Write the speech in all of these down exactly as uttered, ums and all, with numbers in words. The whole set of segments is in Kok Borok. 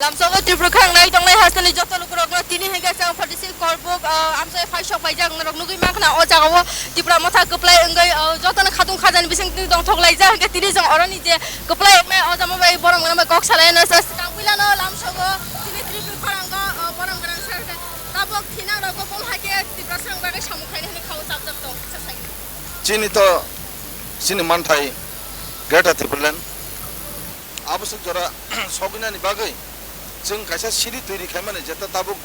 Lamsogo Tripura khorang nai tongnai hasteni joto lukurokno tini hingke chang forty six korbuk, ah, amchai phai sok paijak norok nugui mankha o jaga o Tripura motha kwplai wngwi, ah, jotono khatung khajani bising tongthok laijak hingke tini jong oroni je kwplai wngnai o jama bai borom gwnang bai kok salai no sa swkang puilano lamsogo tini Tripura khorango, ah, borom gwnang sa hingke tabok thina rogo bom haike Tripura srang bagwi samung khainai hwnwi khao chapjak tong sa sai. Chini to chini manthai Greater Tipraland. Aboswk jora sogwinani bagwi chwng kaisa siri twi ri khaimani, jeta tabuk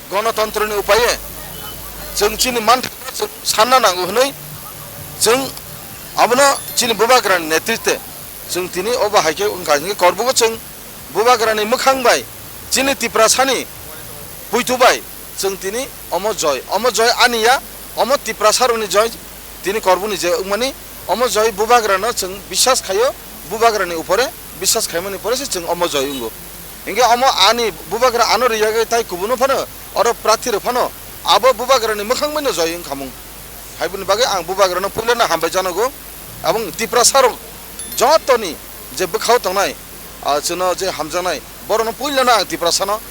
gonotontroni upaye chwng chini manthokno chwng sanna nango hwnwi chwng abono chini bubagrani netritwe chwng tini obo hai khe wngkha hwnkhe korbugo chwng bubagrani mwkhang bai chini Tiprasani puitu bai chwng tini omo joy, omo joy ani ya, omo Tiprasarokni joy, tini korbuni je wngmani, omo joy bubagrano chwng biswas khaio, bubagrani upore biswas khaimani pore se chwng omo joy wngo. Hinkhe omo ani bubagra ano riyagwi tai kubuno phano, oro prarthi rok phano abo bubagrani mwkhang baino joy wngkhamung. Haiboni bagwi ang bubagrano puilano hambai janogo, abong Tiprasarok jotoni je bwkhao tongnai, ah, chwngno je hamjaknai, borokno puilano ang Tiprasano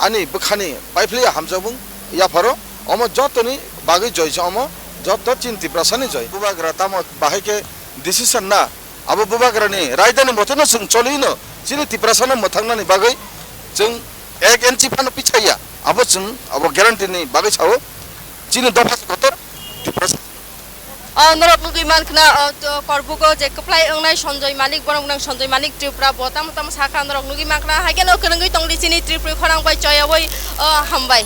ani bwkhani paiphlaiya hamjakmung yapharo, omo jotoni bagwi joy se omo, joto chini Tiprasani joy. Bubagra tamo bahai khe decision na, abo bubagrani raidani motono chwng choli hino chini Tiprasano mwthangnani bagwi chwng ek inchi phano pichaiya, abo chwng abo guarantee ni bagwi sao chini dopha kotor Tiprasa. O norok nugui mankha, o to korbugo je kwplai wngnai Sanjoy Malik, borok nang Sanjoy Malik Tripura, bo tamo tamo sakha norok nugui mankha, haikhe no kwrwngwi tongdi chini Tripura khorang bai choyawi, o hambai.